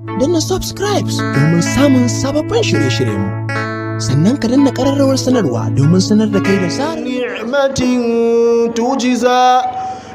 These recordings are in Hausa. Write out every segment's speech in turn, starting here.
Danna subscribe domin samun sababbin shirye-shiryenmu. Sannan ka danna ƙararrawar sanarwa domin sanar da kai da zarar نعمة تجزى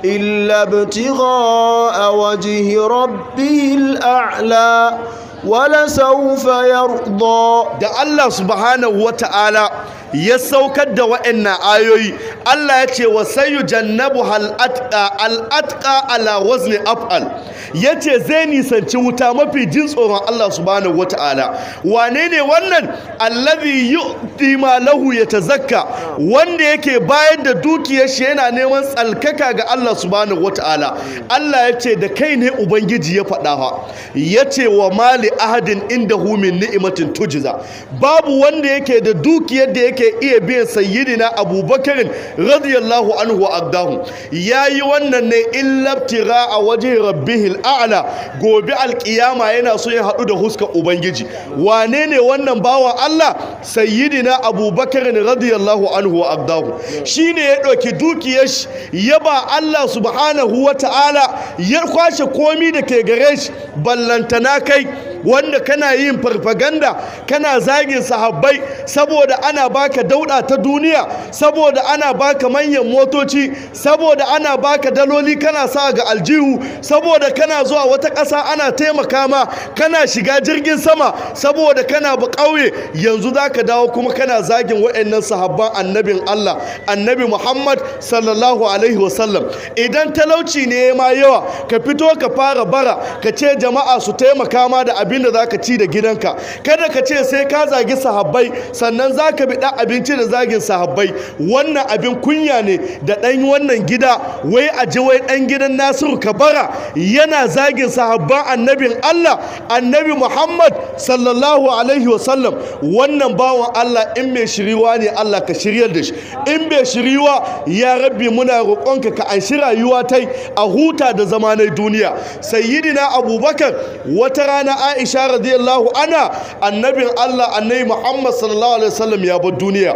إلا ابتغاء وجه ربه الأعلى ولسوف يرضى. Da Allah subhanahu wata'ala ya saukar da wa'annan ayoyi, Allah ya ce wa sayujannabuha al-atqa. Al-atqa ala wazni af'al. Yace zai nisanci wuta mafi jin tsoron Allah subhanahu wata'ala. Wane ne wannan? Allazi yu'ti malahu yatazakka, wanda yake bayar da dukiyar shi yana neman tsalkaka ga Allah subhanahu wata'ala. Allah ya ce da kai ne ubangiji ya faɗa fa, yace wa mali ahadin indahu min ni'matin tujza, babu wanda yake da dukiyar da yake iya biyan sayyidina Abubakar radiyallahu anhu wa ardahu. Yayi wannan ne illa ibtigha'a wajhi rabbihil a'la, gobe alkiyama yana so ya haɗu da huskar ubangiji. Wane ne wannan bawan Allah? Sayyidina Abubakar radiyallahu anhu wa ardahu shine ya ɗauki dukiyar shi ya ba Allah subhanahu wa ta'ala, ya kwashe komi da ke gare shi. Ballantana kai wanda kana yin farfaganda, kana zagin sahabbai saboda ana baka dauda ta duniya, saboda ana baka manyan motoci, saboda ana baka daloli kana sa ga aljihu, saboda kana zuwa wata ƙasa ana taimaka ma, kana shiga jirgin sama, saboda kana ba ƙauye, yanzu za ka dawo kuma kana zagin waɗannan sahabban annabin Allah, annabi Muhammad sallallahu alaihi wasallam. Idan talauci ne ma yawa, ka fito ka fara bara, ka ce jama'a su taimaka ma da abin da za ka ci da gidanka. Kada ka ce sai ka zagi sahabbai sannan za ka bi ɗan abinci da zagin sahabbai. Wannan abin kunya ne da ɗan wannan gida, wai a ji wai ɗan gidan Nasiru Kabara yana zagin sahabban annabin Allah, annabi Muhammad sallallahu alaihi wasallam. Wannan bawan Allah, in mai shiriwa ne, Allah ka shiryar da shi. In bai shiriwa, ya rabbi, muna roƙonka ka anshi rayuwa tai a huta da zamanai duniya. Sayyidina Abubakar, wata rana Aisha radiyallahu anha, annabin Allah annabi Muhammad sallallahu alaihi wasallam ya bar duniya,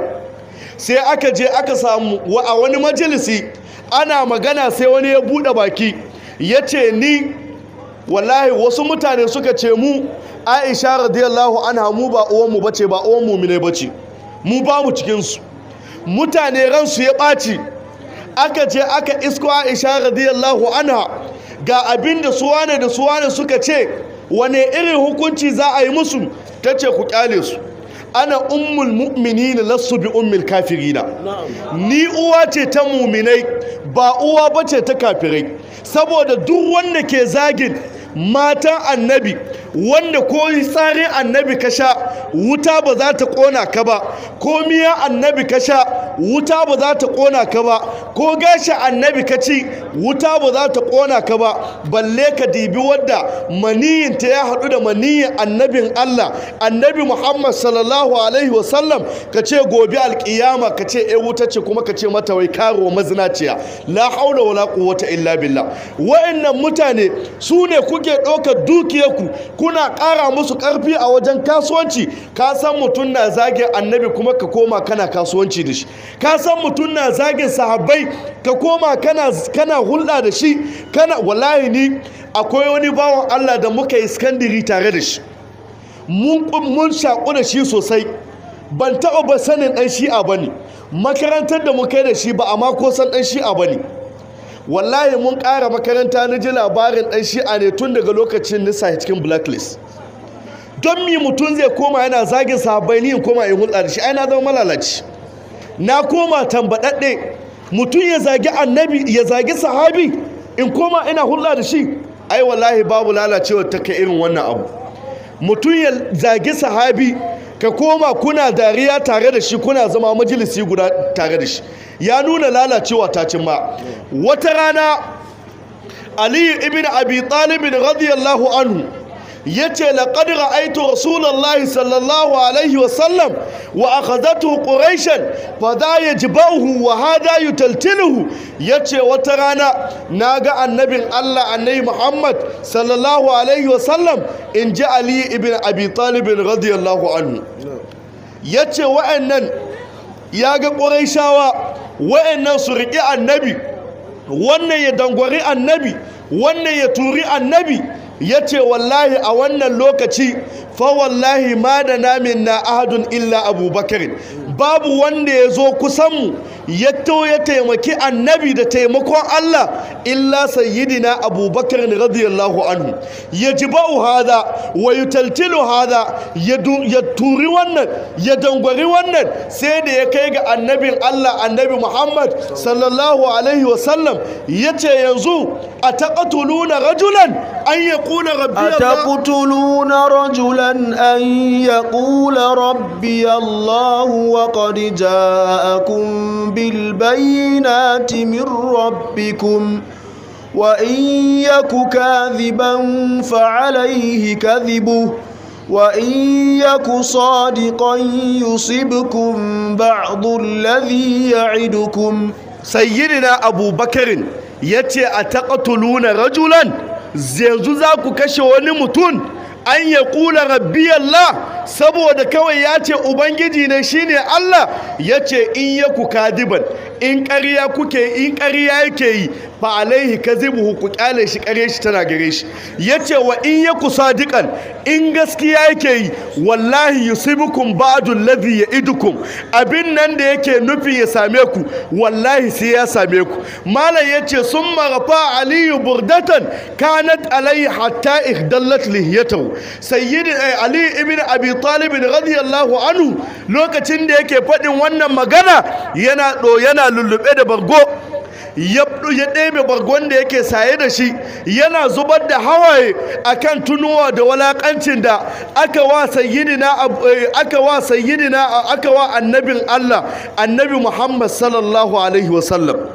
sai aka je aka samu a wani majalisi ana magana, sai wani ya buɗe baki ya ce, "Ni wallahi," wasu mutane suka ce, "Mu Aisha radiyallahu anha mu ba uwanmu bace, ba uwan mu ne bace, mu ba mu cikinsu." Mutane ransu ya ɓaci, aka je aka isko Aisha radiyallahu anha, ga abin da suwane da suwane suka ce, wane irin hukunci za a yi musu? Ta ce, "Ku kyale su. Ana ummul mu'minina, lastu bi ummil kafirina. Ni uwa ce ta muminai, ba uwa bace ta kafirai." Saboda duk wanda ke zagin matan annabi, wanda ko tsarin annabi ka sha, wuta ba za ta kona ka ba, ko miya annabi ka sha, wuta ba za ta kona ka ba, ko gashi annabi ka ci, wuta ba za ta kona ka ba, balle ka dibi wadda maniyinta ya haɗu da maniyin annabin Allah, annabi Muhammad sallallahu alaihi wasallam, ka ce gobe alkiyama ka ce e wuta ce, kuma ka ce mata wai karuwa, mazinaciya. La haula wala quwwata illa billah. Wa'annan mutane su ne kuke ɗaukar dukiyarku kuna ƙara musu ƙarfi a wajen kasuwanci. Ka san mutum na zagin annabi kuma ka koma kana kasuwanci da shi. Ka san mutum na zagin sahabbai, ka koma kana hulɗa da shi, kana. Wallahi ni akwai wani bawan Allah da muka yi sakandiri tare da shi, mun shaƙu da shi sosai. Ban taɓa ba sanin ɗan shi'a ba ne. Makarantar da muka yi da shi ba a mako san ɗan shi'a ba ne. Wallahi mun ƙara makaranta na ji labarin ɗan shi'a ne. Tun daga lokacin nisa cikin blacklist. Don mi mutum zai koma yana zagin sahabbai, ni in koma in hulɗa da shi? Ai na zama malalaci, na koma tambaɗaɗɗe. Mutum ya zagi annabi, ya zagi sahabi, in koma ina hulɗa da shi? Ai wallahi babu lalacewa ta kai irin wannan abu. Mutum ya zagi sahabi, ka koma kuna dariya tare da shi, kuna zama majalisi guda tare da shi, ya nuna lalacewa ta cimma. Wata rana Ali ibn Abi Talib radiyallahu anhu yace, laqad ra'aytu rasulullahi sallallahu alaihi wa sallam wa akhadhathu quraish, fa da yajba'uhu wa hada yutaltiluhu. Yace wata rana naga annabin Allah, annabi Muhammad sallallahu alaihi wa sallam, inji Ali ibn Abi Talib radiyallahu anhu. Yace wa'annan ya ga quraishawa, wa'annan su riƙi annabi, wannan ya dangwari annabi, wannan ya turi annabi. Ya ce wallahi a wannan lokaci fa wallahi ma da namin na ahadun illa Abubakar, babu wanda ya zo kusanmu ya to ya taimaki annabi da taimakon Allah illa sayyidina Abubakar radiyallahu anhu. Ya jiba'u hada wa yutaltilu hada, ya turi wannan ya dangwari wannan, sai da ya kai ga annabin Allah annabi Muhammad sallallahu alaihi wasallam ya ce yanzu a taqatuluna rajulan an yaqula rabbi Allah. أتقتلون رجلا أن يقول ربي الله وقد جاءكم بالبينات من ربكم وإن يك كاذبا فعليه كذبه وإن يك صادقا يصبكم بعض الذي يعدكم. Sayyidina Abubakarin ya ce a taqatuluna rajulan, yanzu za ku kashe wani mutum an ya kula rabbi Allah, saboda kawai ya ce ubangiji ne shine Allah. Ya ce in ya ku kadiban, in ƙarya kuke, in ƙarya yake yi, fa alaihi kazibuhu, ku kyale shi, ƙarya shi tana gare shi. Ya ce wa in ya ku sadiqan, in gaskiya yake yi, wallahi yusibukum ba'du alladhi ya'idukum, abin nan da yake nufi ya same ku wallahi sai ya same ku. Malam ya ce summa rafa aliyu burdatan kanat alaihi hatta ihdallat lihiyatahu. Sayyidi Ali ibn Abi Talib radiyallahu anhu lokacin da yake faɗin wannan magana yana yana lullube da bargo, ya ɗebe bargon da yake saye da shi, yana zubar da hawaye akan tunuwa da walakancin da aka wa sayyidina aka wa sayyidina aka wa annabin Allah annabi Muhammad sallallahu alaihi wasallam.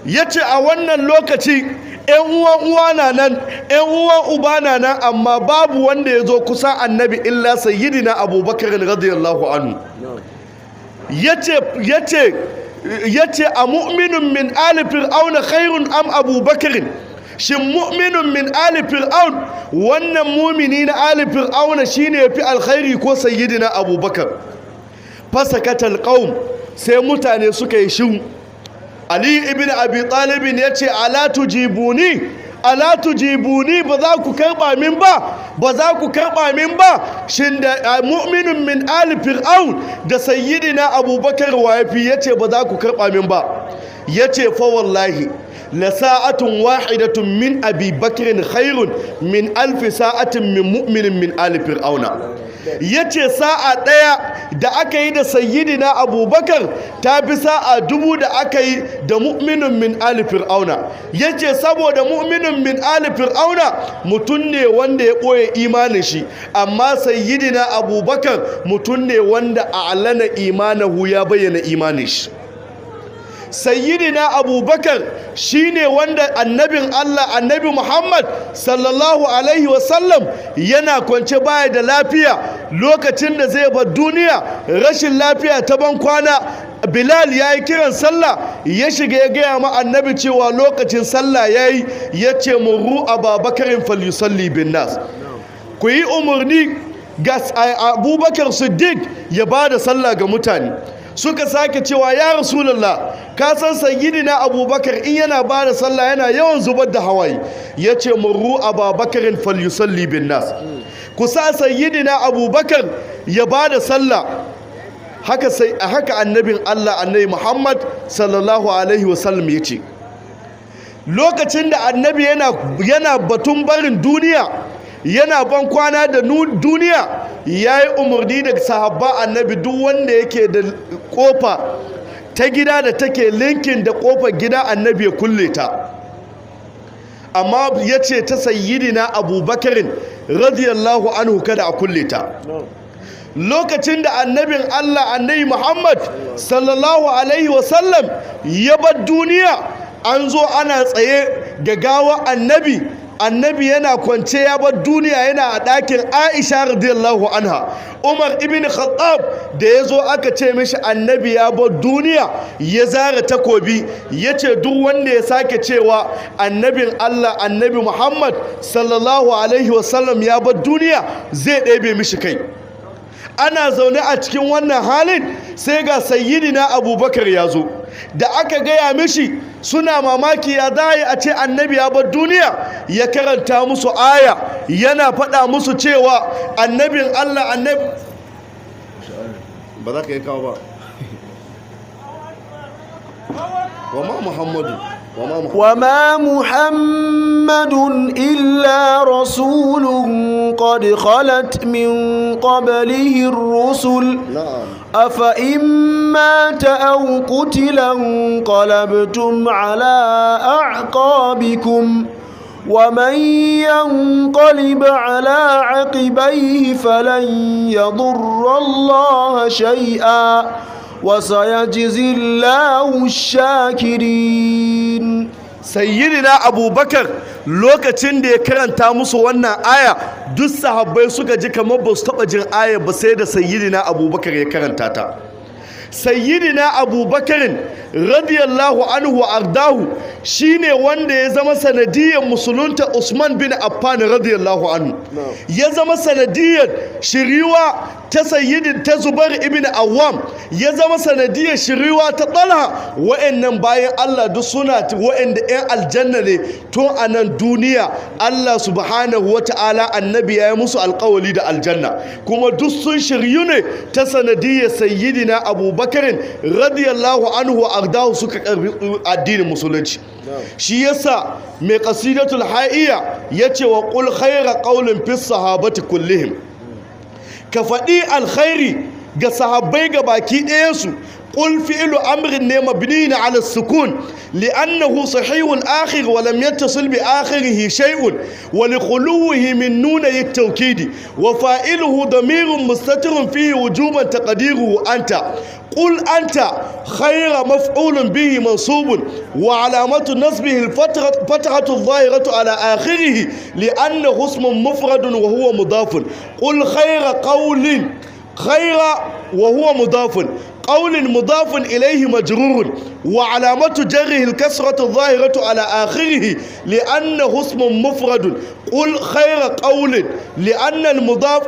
Yace a wannan lokaci ƴan uwan uwa na nan, ƴan uwan uba na nan, amma babu wanda ya zo kusa annabi illa sayyidina Abubakar radiyallahu anhu. Yace a mu'minun min ali fir'auna khairun am Abubakar? Shin mu'minun min ali fir'aun, wannan mumini na ali fir'auna shine yafi alkhairi ko sayyidina Abubakar? Fasakata alqaum, sai mutane suka yi shiru. Ali ibn Abi Talib ya ce ala tujibuni, ala tujibuni, ba za ku karba min ba, ba za ku karba min ba. Shin da mu'minun min ali fir'aun da sayyidina Abubakar wayafi? Yace ba za ku karba min ba. Yace fa wallahi la sa'atun wahidatun min Abi Bakrin khairun min alfi sa'atin min mu'minin min ali fir'auna. Yace sa'a ɗaya da aka yi da sayyidina Abubakar ta fi sa'a 1000 da aka yi da mu'minin min ali fir'auna. Yace saboda mu'minin min ali fir'auna mutum ne wanda ya ɓoye imanin shi, amma sayyidina Abubakar mutum ne wanda a'lana imanahu, ya bayyana imanin shi. Sayyidina Abubakar shine wanda annabin Allah annabi Muhammad sallallahu alaihi wasallam yana kwance baya da lafiya lokacin da zai bar duniya, rashin lafiya ta ban kwana. Bilal ya yi kiran sallah, ya shiga ya gaya ma annabi cewa lokacin sallah ya yi, ya ce murru Ababakarin falyusalli bin nas, ku yi umarni ga Abubakar Siddiq ya ba da sallah ga mutane. Suka sake cewa ya Rasulullah, ka san sayyidina Abubakar in yana ba da sallah yana yawan zubar da hawaye. Ya ce murru Ababakarin falyusalli bin nas, ku sa sayyidina Abubakar ya ba da sallah. Haka sai haka annabin Allah annabi Muhammad sallallahu alaihi wasallam ya ce lokacin da annabi yana batun barin duniya, yana ban kwana da duniya, ya yi umarni da sahabba annabi duk wanda yake da kofa ta gida da take linkin da kofar gida annabi ya kulle ta. Amma ya ce ta sayyidina Abubakarin radiyallahu anhu kada a kulle ta. Lokacin da annabin Allah annabi Muhammad sallallahu alaihi wasallam ya bar duniya, an zo ana tsaye ga gawa annabi, annabi yana kwance ya bar duniya yana a ɗakin Aisha radiyallahu anha. Umar ibn Khattab da ya zo aka ce mishi annabi ya bar duniya, ya zara takobi ya ce duk wanda ya sake cewa annabin Allah annabi Muhammad sallallahu alaihi wasallam ya bar duniya zai ɗebe mishi kai. Ana zaune a cikin wannan halin sai ga sayyidina Abubakar ya zo. Da aka gaya mishi Suna mamaki ya zai a ce annabi ya bar duniya. Ya karanta musu aya yana faɗa musu cewa annabin Allah annabi ba za ka yi kawo ba. Wa ma Muhammadu وما محمد إلا رسول قد خلت من قبله الرسل أفإن مات أو قتل انقلبتم على أعقابكم ومن ينقلب على عقبيه فلن يضر الله شيئا وسيجزي الله الشاكرين. Sayyidina Abubakar lokacin da ya karanta musu wannan aya, duk sahabbai suka ji kamar ba su taba jin aya ba sai da sayyidina Abubakar ya karanta ta. Sayyidina Abubakarin radiyallahu anhu wa ardahu shine wanda ya zama sanadiyar musulunta Usman bin Affan radiyallahu anhu, ya zama sanadiyar shiriwa ta sayyidin ta Zubair ibn Awwam, ya zama sanadiyar shiriwa ta Talha. Wa'annan bayan Allah duk suna wa'anda 'yan aljanna ne tun a nan duniya. Allah subhanahu wata'ala annabi ya yi musu alƙawali da aljanna, kuma duk sun shiryu ne ta sanadiyar sayyidina Abubakarin radiyallahu anhu wa ardahu suka karbi addinin musulunci. Shi yasa mai qasidatul ha'iya yace wa qul khayra qawlin fis sahabati kullihim, ka faɗi alkhairi ga sahabbai ga baki ɗayansu. قل فعل أمر مبني على السكون لأنه صحيح الآخر ولم يتصل بآخره شيء ولخلوه من نون التوكيد، وفاعله ضمير مستتر فيه وجوبا تقديره أنت. قل أنت خير مفعول به منصوب وعلامة نصبه الفتحة الظاهرة على آخره لأنه اسم مفرد وهو مضاف. قل خير قول خير وهو مضاف، قول مضاف إليه مجرور وعلامة جره الكسرة الظاهرة على آخره لأنه اسم مفرد. قل خير قول لأن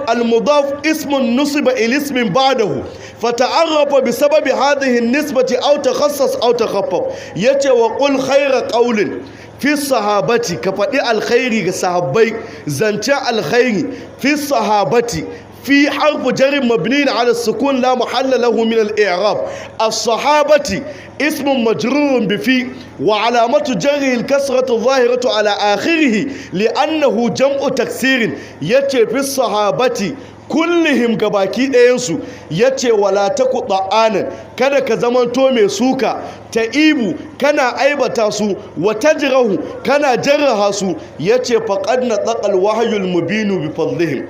المضاف اسم نصب إلى اسم بعده فتعرف بسبب هذه النسبة أو تخصص أو تخفف. يتي وقل خير قول في الصحابة، كفدي الخير الصحابي زنتاء الخير في الصحابة في حرف جر مبني على السكون لا محل له من الإعراب. الصحابة اسم مجرور بفي وعلامة جره الكسرة الظاهرة على آخره لأنه جمع تكسير. يتي في الصحابة kullihim gabaki ɗayansu. Yace wala taku ta'anan, kada ka zamanto mai suka ta ibu, kana aibata su, wa tajrahu, kana jarraha su. Yace faqad nataqal wahyul mubinu bi fadlihim.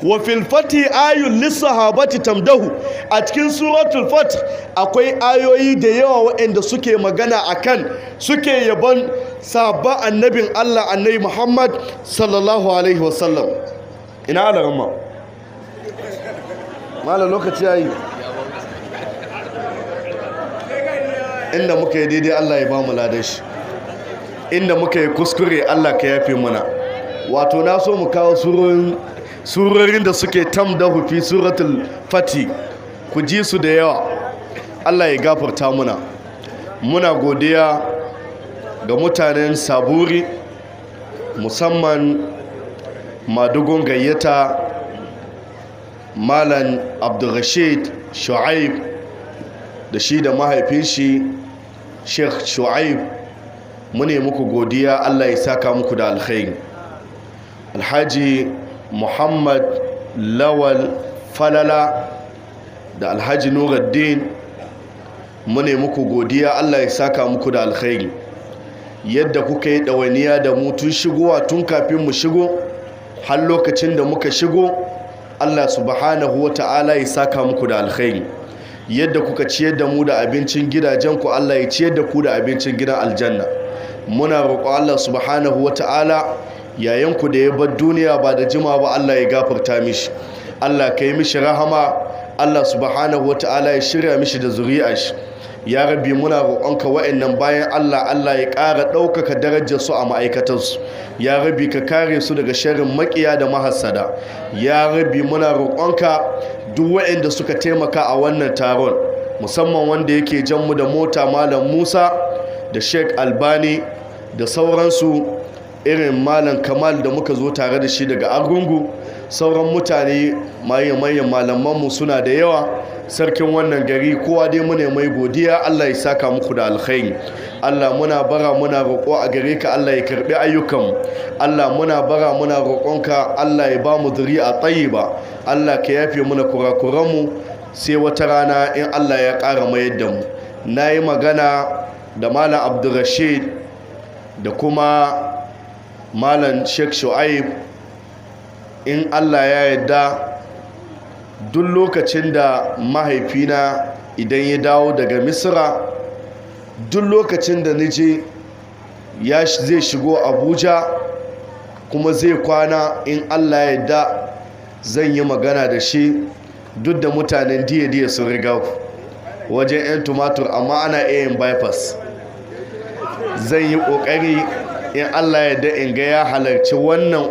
Wa fil fathi ayun lissahabati tamdahu, a cikin suratul fath akwai ayoyi da yawa waɗanda suke magana akan suke yabon sahabban annabin Allah annabi Muhammad sallallahu alaihi wasallam. Ina alarma malam lokaci yayi, inda muka yi daidai Allah ya bamu ladashi, inda muka yi kuskure Allah ka yafe mana. Wato na so mu kawo surorin da suke tamdahu fi suratul fati, ku ji su da yawa. Allah ya gafarta muna. Muna godiya ga mutanen Saburi, musamman madugun gayyata Malam Abdulrashid Shu'aib da shi da mahaifin shi Sheikh Shu'aib. Mune muku godiya, Allah ya saka muku da alkhairi. Alhaji Muhammad Lawal Falala da Alhaji Nuruddin, mune muku godiya, Allah ya saka muku da alkhairi. Yadda kuka yi ɗawainiya da mu tun shigowa, tun kafin mu shigo har lokacin da muka shigo, Allah subhanahu wa ta'ala ya saka muku da alkhairi. Yadda kuka ciyar da mu da abincin gidajenku, Allah ya ciyar da ku da abincin gidan aljanna. Muna roƙo Allah subhanahu wa ta'ala yayanku da ya bar duniya ba da jima ba, Allah ya gafarta mishi, Allah ka yi mishi rahama, Allah subhanahu wa ta'ala ya shirya mishi da zuri'ar shi. Ya rabbi, muna roƙonka wa'annan bayan Allah, Allah ya ƙara ɗaukaka darajar su a ma'aikatansu. Ya rabbi, ka kare su daga sharrin maƙiya da mahassada. Ya rabbi, muna roƙonka duk wa'anda suka taimaka a wannan taron, musamman wanda yake jan mu da mota Malam Musa, Da Sheik Albani da sauransu, irin Malam Kamal da muka zo tare da shi daga Argungu, sauran mutane maye-mayen malamanmu suna da yawa, sarkin wannan gari, kowa dai mune mai godiya. Allah ya saka muku da alkhairi. Allah muna bara muna roƙo a gare ka, Allah ya karbi ayyukanmu. Allah muna bara muna roƙonka, Allah ya ba mu zuri'a tayyiba. Allah ka yafe muna kurakuranmu. Sai wata rana in Allah ya ƙara mayar da mu. Na yi magana da Malam Abdulrashid da kuma Malam Sheikh Shu'aib, in Allah ya yarda, duk lokacin da mahaifina idan ya dawo daga Misra, duk lokacin da nije ya zai shigo Abuja kuma zai kwana, in Allah ya yarda zan yi magana da shi. Duk da mutanen diya-diya sun riga ku wajen 'yan tumatur, amma ana iya yin bypass. Zan yi ƙoƙari in Allah ya yarda in ga ya halarci wannan.